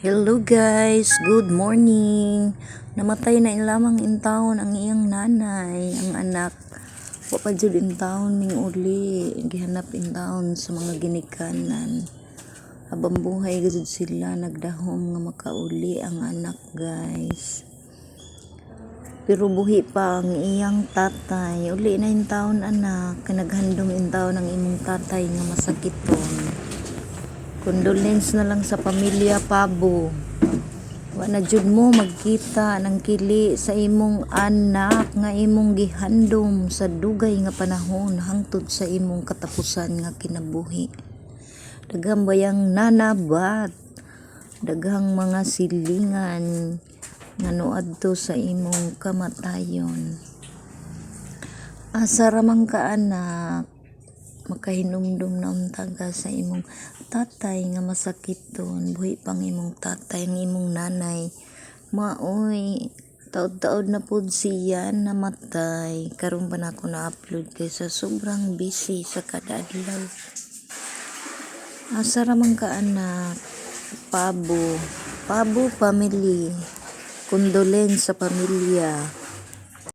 Hello guys, good morning. Namatay na lamang intawon ang iyang nanay, ang anak. Wa pa jud intawon ning uli, gihanap intawon sa mga ginikanan. Habang buhay gud sila nagdahom nga makauli ang anak, guys. Pero buhi pa ang iyang tatay. Uli na intawon, anak, kay naghandom intawon ang imong tatay nga masakiton. Condolence na lang sa pamilya Pabo. Wa na jud mo magkita ng kili sa imong anak nga imong gihandom sa dugay nga panahon hangtod sa imong katapusan nga kinabuhi. Daghang bayang nanabat, daghang mga silingan nga noadto sa imong kamatayon. Asa ra man ka, anak, makahinumdum na unta ka sa imong tatay nga masakiton. Buhi pang imong tatay, ang imong nanay maoy taod-taod na pud siya namatay. Karon pa nako na-upload kay sa sobrang busy sa kada adlaw. Asa ra man ka, anak? Pabo, Pabo family, condolence sa pamilya.